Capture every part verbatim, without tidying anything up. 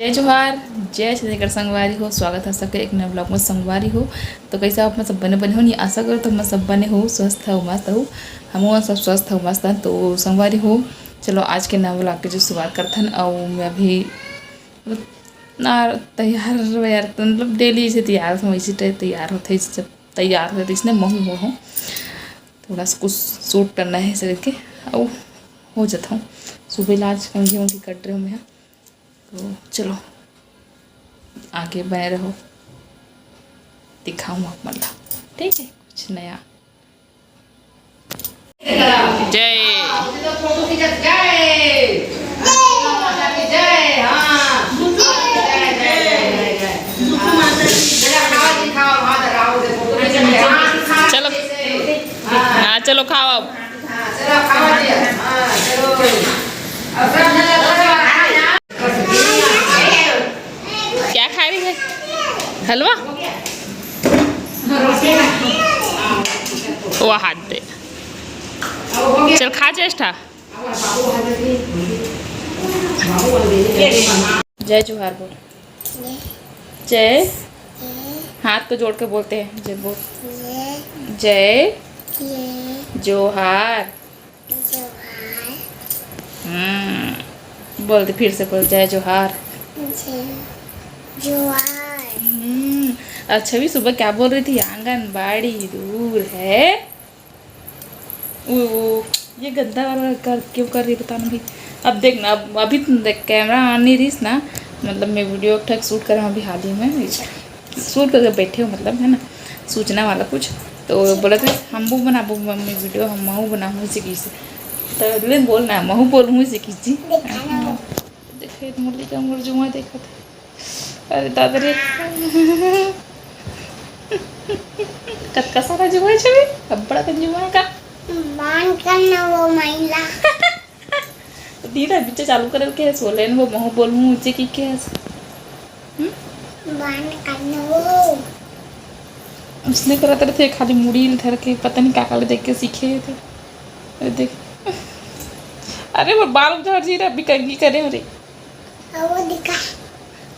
जय जोहार, जय छत्तीसगढ़ संगवारी हो। स्वागत है सबके एक नए vlog में संगवारी हो। तो कैसे आप, मतलब, बने बने हो नहीं, आशा करो तो, मतलब, बने हो, स्वस्थ हो, मस्त हो। हम सब स्वस्थ हो, मस्त हैं। तो संगवारी हो, चलो आज के नए vlog के जो शुरुआत करथन। और मैं अभी, मतलब, ना तैयार वैयार तो, मतलब, डेली से तैयार हो, इसी टाइप तैयार होते, जब तैयार होते इसने महू हो, हो थोड़ा सा कुछ शूट करना है शरीर के। और हो जाता हूँ। सुबह ला आज कंघी वंघी कट रहे हो मैं। तो चलो, आगे बने रहो, दिखाऊँ आप मन ला, ठीक है, कुछ नया। जय। चलो। हाँ, चलो खाओ अब। क्या खा रही है? हलवा? वो हाथ दे। चल खा ज्येष्ठा। जय जोहार बोल। जय। हाथ को जोड़ के बोलते हैं, जय बोल। जय। जोहार। जोहार। हम्म, बोल दे, फिर से बोल, जय जोहार। जय जोहार। हम्म। अच्छा, भी सुबह क्या बोल रही थी? आंगनबाड़ी दूर है। वो, वो, ये गंदा वाला कर, क्यों कर रही, बता ना भाई। अब देख ना, अब अभी तुम देख, कैमरा ऑन नहीं रहीस ना, मतलब, मैं वीडियो एक ठक शूट करा अभी हाल ही में, शूट करके बैठे हो, मतलब, है ना, सूचना वाला कुछ। तो बोला था, "हम वो बनाबो मम्मी वीडियो, हम महू बनाहूँ इसे किसे।" तो ले बोल ना, "महू बोलूँ इसे किसी।" देखा ना वो। देखे मुरली का मोर जुआ देखत हे। अरे दादा रे। कतका सारा जुआ है छवि? अब्बड़ अकन जुआ है का? बांध कर ना वो महिला। धीरे बीचे चालू करल के है, सोले न वो महू बोलूँ ऊंचे की के है। हम्म? बांध कर ना वो। उसने करत रहिथे, खाली मुड़ी ल धर के, पता नहीं का का ल देख के सीखे हे ते। अरे देख। अरे वो बाल उधर जी रहा, अभी कंघी करे हो रे। वो दिखा।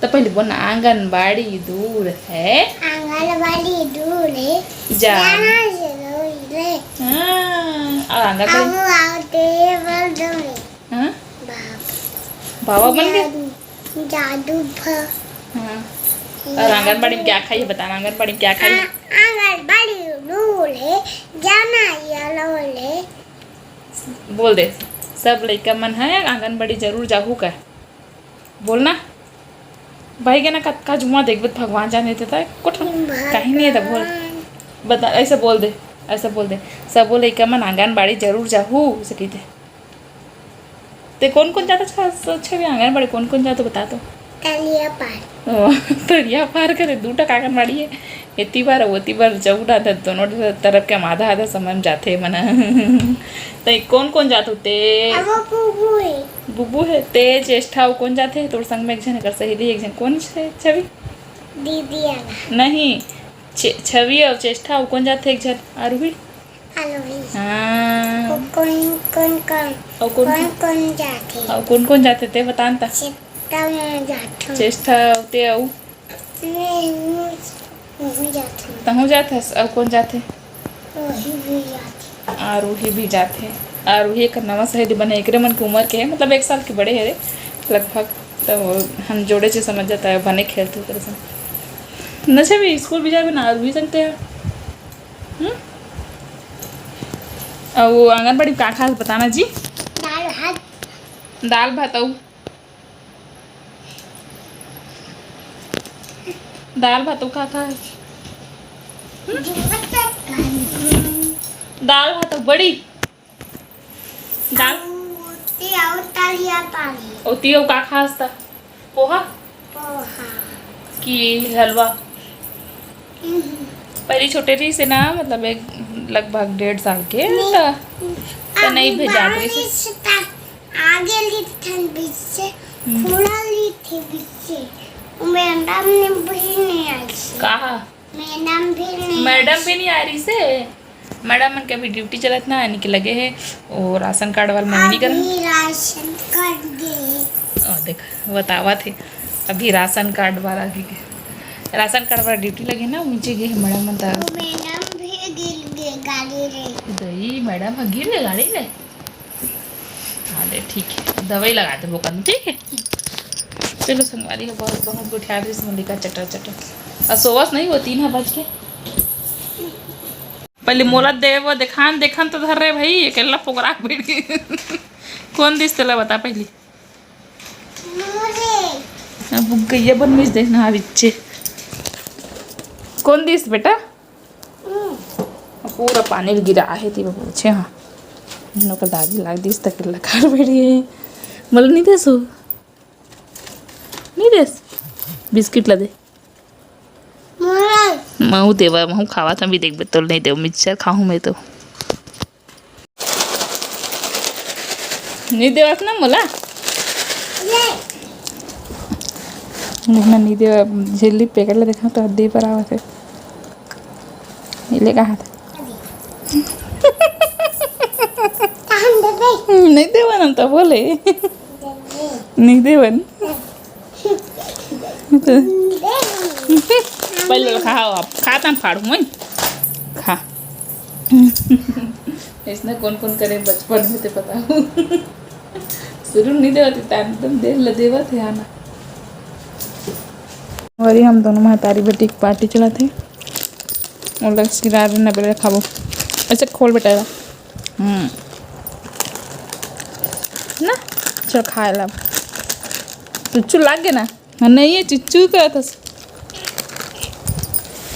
तो पहले बोल ना, आंगनबाड़ी दूर है। आंगनबाड़ी दूर है। जा। जाना जरूरी है। हाँ, और आंगनबाड़ी। अब आओ तेरे बल दो में। हाँ? बाप। बाबा बन गए? जादू, जादू भ-। हाँ। और आंगनबाड़ी में क्या खाई है, बताना, आंगनबाड़ी में क्या खाई है? आ-, आंगनबाड़ी दूर है, जाना जरूरी है। बोल दे, सब लइका मन है आंगनबाड़ी जरूर जाहू का? बोलना। भाई के ना कतका जुआ देखबे त भगवान जाने देता है, कुछ कहीं नहीं है त बोल। बता, ऐसे बोल दे, ऐसे बोल दे, सबो लइका मन आंगनबाड़ी जरूर जाहू, ऐसे कहिथे। ते कौन कौन जाता छ-, छ-, छवि आंगनबाड़ी कौन कौन जाता बता तो। तरिया पार। ओ, तरिया पार करे, दू ठक आंगनबाड़ी है, एती बार, ओती बार, जाहू ना, त दोनों तरफ के आधा आधा समय में जाथे मन। ते कौन कौन जात होते? अब वो बुबू है। बुबू है, ते चेष्टा, वो कौन जाथे? तोर संग में एक झन, एकर सहेली, एक झन, कौन छे-, छवि? दीदी आना। नहीं, छे-, छवि और चेष्टा, वो कौन जाथे एक झन? आरोही? आरोही। हाँ। वो कौन, कौन, कौन, और कौन, कौन, कौन जाथे? और कौन कौन जाथे ते बता न ता। चेष्टा में जाथन। चेष्टा ते अउ? मैं, मैं, मैं जाथन। तहूँ जाथस, अउ कौन जाथे? वही भी जाथे। आरोही भी जाथे। आरोही एक नवा सहेली बने, एकरे मन के उम्र के है, मतलब एक साल के बड़े है रे लगभग। तो हम जोड़े से समझ जाता है, बने खेलते ओकरे संग। न छवि, स्कूल भी जाबे ना आरोही संग ते। हम्म? अउ वो आंगनबाड़ी में का खास बताना जी? दाल भात। दाल भात अउ? दाल भात अउ का खास? दाल भात अउ बड़ी? दाल। अउ ते अउ तरिया पानी। अउ ते अउ का खास त? पोहा? पोहा। कि हलवा? हम्म। पहली छोटे रहिसे ना, मतलब एक लगभग डेढ़ साल के, नहीं। त, त नहीं अभी भेजात रहिसे। बारिश तक आगे लिथन बीच से, हम्म। खुला लिथे बीच से। मैडम ने भी नहीं आई से। कहा? मैडम भी नहीं मैडम आई भी से। नहीं आ रहिसे। मैडम मन के अभी ड्यूटी चलत ना, यानी कि लगे है, वो राशन कार्ड वाला नवीनीकरण। अभी राशन कार्ड गए। ओ, देख, बतावत हे। अभी राशन कार्ड वाला भी गे, राशन कार्ड वाला ड्यूटी लगे ना, नीचे गे हे मैडम मन त। वो मैडम भी गिर गए गाड़ी ले। दई मैडम ह गिर गए गाड़ी ले। हाँ दे, ठीक है, दवाई लगा दे बोकन, ठीक है। चलो संगवारी हो, बहुत बहुत गोठिया दे इसमें लिखा चटर चटर। और सोवस नहीं वो तीन ह बज के। पहले मोला दे वो देखान, देखन तो धर रे भाई, अकेला पोगरा बैठ गई। कौन दिस तेला बता पहली। अब गैया बन मिस देखना बिच्चे। कौन दिस बेटा? पूरा पानी गिरा है ती पूछे। हाँ, नौकर दादी लाग दिस तक लखार बैठ गई। बोल नहीं देसो, नहीं देस। बिस्किट ला दे। महू देवा, महू खावा था भी, देखबे तोल नहीं देव, मिक्सचर खाहूँ मैं तो। नहीं देवत ना मोला। देखना नहीं देवा, झिल्ली पैकेट ला देखना तो दे पर आवत है। ये ले कहा था। नहीं देवन हम तो बोले। नहीं देवन। पहले खा, अब खा तन फाड़ू मैं। खा। इसने कौन कौन करे बचपन में ते पता हो। शुरू नहीं देवत, एकदम देर ले देवत है आना। और ये हम दोनों महतारी बेटी की पार्टी चलाते हैं। और लक्ष्य की रात में बेटा खाबो। अच्छा खोल बेटा एला। हम्म। ना, चल खाए ला। चुच्चू लाग गए ना? हाँ, नहीं है चुच्चू का था।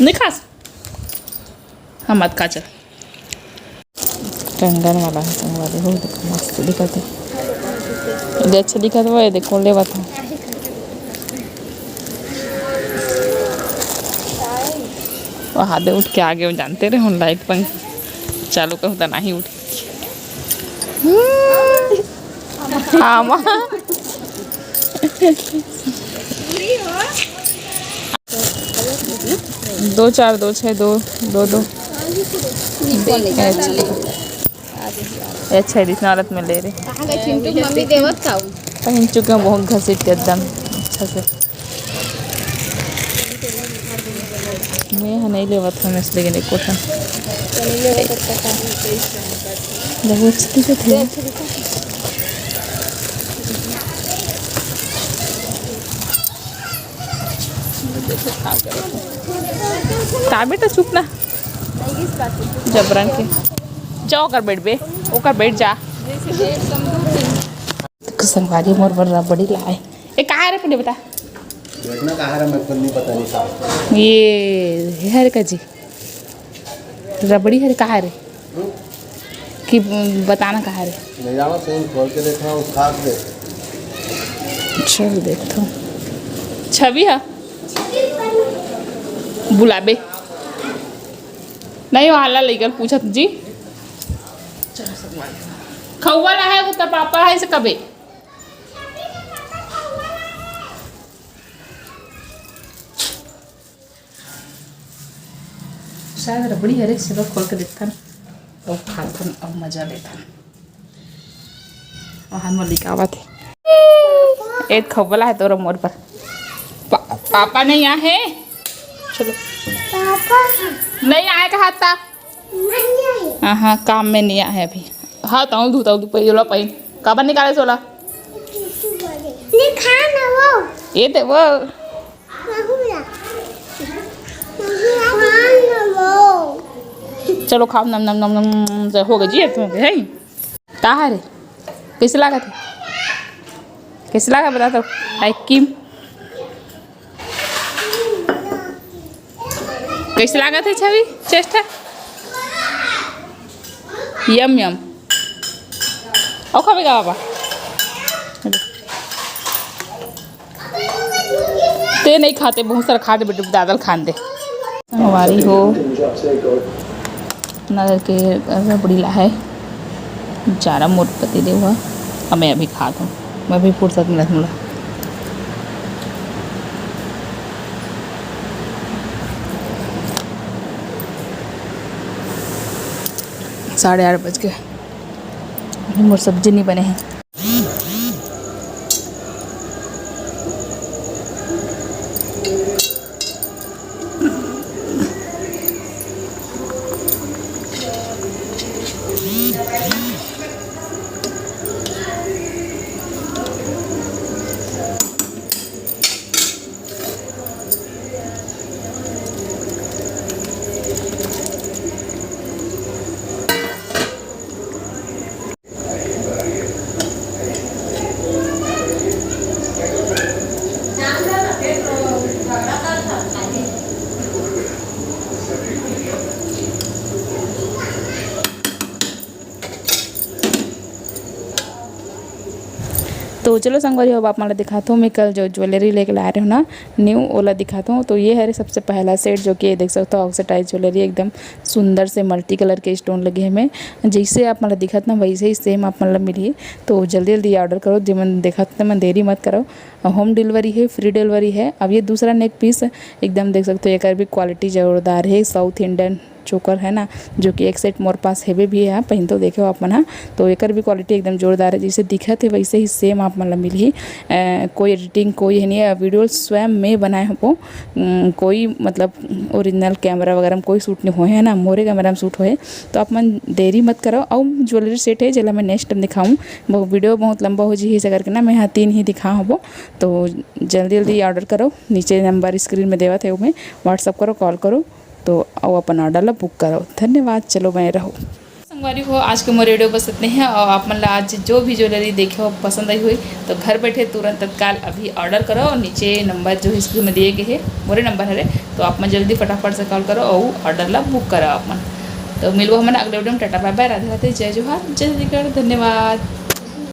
नहीं खास। हाँ, मत खा चल। कंगन वाला है, संगवारी हो, देखो, मस्त दिखत है। ये अच्छा दिखत हुआ है, देखो, लेवत है। वहाँ दे उठ के आगे, वो जानते रहे, हम लाइट पंख चालू कहूँ तो नहीं उठ। हम्म। हाँ, माँ। दो चार दो छः दो, दो दो। अच्छा, अच्छा, इतना हालत में ले रहे। कहाँ गए चिंटू? मम्मी देवत का हूँ। पहन चुके हैं बहुत घसीट के एकदम अच्छा से। मैं यहाँ नहीं लेवत हूँ, इसलिए नहीं कोठा। देखो, अच्छी दिखत है। का बेटा, चुप ना, जबरन के। जा ओकर बैठ बे, ओकर बैठ जा। संगवारी मोर बर रबड़ी लाए। ए, कहाँ रे पुने बता? देखना कहाँ रे, मैं खुद नहीं पता नहीं था। ये हर का जी। रबड़ी हरे कहाँ रे? हम्म? कि बताना कहाँ रे? ले जावा, सही खोल के देखना, उठा के। चल देखता हूँ। छवि है? बुलाबे। नहीं, वो हाला लेकर पूछत जी। खौवा ला है, उसका पापा है, इसे कबे। शायद रबड़ी हरे, चलो खोल के देखथन, अउ खाथन, अउ मजा लेथन। वहाँ मलिक आवत हे। एक खबला है तोरा मोर पर। पा-, पापा नहीं आए हैं। चलो। पापा। नहीं आए कहा था। नहीं आए। हाँ, हाँ, काम में नहीं आए अभी। हाँ, ताऊ धू, ताऊ धू, पहले ला पाई। काबर निकाले सोला? नहीं खाना वो। ये दे वो। चलो खाओ, नम नम नम नम से हो गई जी, अब तो है। का है रे? कैसे लागत है? कैसे लागत बता तो? आइसक्रीम कैसे लागत है छवि? टेस्ट है? यम यम। और खाबे का बाबा? ते नहीं खाते, बहुत सारा खा दे बेटे, दादल खान दे। हमारी हो ना करके रबड़ी ला है, जारा मोर पति देव ह, अब मैं अभी खात हूँ, मैं भी फुर्सत मिलत मोला। साढ़े आठ बज गए, अभी मोर सब्जी नहीं बने हैं। चलो संगवारी हो, अब आप मन ला दिखात हूँ मैं कल जो ज्वेलरी लेके लाए रहे हो ना न्यू, ओला दिखात हूँ। तो ये हरे सबसे पहला सेट, जो कि ये देख सकते हो, ऑक्सीडाइज ज्वेलरी, एकदम सुंदर से मल्टी कलर के स्टोन लगे हे में। जैसे आप मन ला दिखत ना, वैसे ही सेम आप मन ला मिलही। तो जल्दी जल्दी ऑर्डर करो, जेमन देखत ना मन देरी मत करो। होम डिलीवरी है, फ्री डिलीवरी है। अब ये दूसरा नेक पीस एकदम देख सकते हो, एकर भी क्वालिटी जोरदार है, साउथ इंडियन चोकर है ना, जो कि एक सेट मोर पास हेबे भी है, पहन तो देखे हो आप मन हा। तो एकर भी क्वालिटी एकदम जोरदार है, जैसे दिखत है वैसे ही सेम आप मन ला मिलही। अ, कोई एडिटिंग कोई है नहीं है, वीडियो स्वयं मैं बनाए हबो। उम, कोई मतलब ओरिजिनल कैमरा वगैरह में कोई शूट नहीं होए है ना, मोरे कैमरा में शूट होए। तो आप मन देरी मत करो। अउ ज्वेलरी सेट है, जेला मैं नेक्स्ट टाइम दिखाऊँ, वो वीडियो बहुत लंबा हो जी, इसे करके ना मैं यहाँ तीन ही दिखा हबो। तो जल्दी जल्दी ऑर्डर करो, नीचे नंबर स्क्रीन में देवत है, ओमे WhatsApp करो, कॉल करो, तो अउ अपन ऑर्डर ला बुक करो। धन्यवाद, चलो बने रहो। संगवारी हो, आज के मोर वीडियो बस इतने हैं। और आप मन ला आज जो भी ज्वेलरी देखे हो पसंद आई हुई, तो घर बैठे तुरंत तत्काल अभी ऑर्डर करो। और नीचे नंबर जो स्क्रीन में दिए गए हैं, मोरे नंबर हरे, तो आप मन जल्दी फटाफट से कॉल करो और ऑर्डर ला बुक करो आप मन। तो मिलबो हमन अगले वीडियो में। टाटा बाय बाय, राधे राधे, जय जोहार, जय छत्तीसगढ़, धन्यवाद।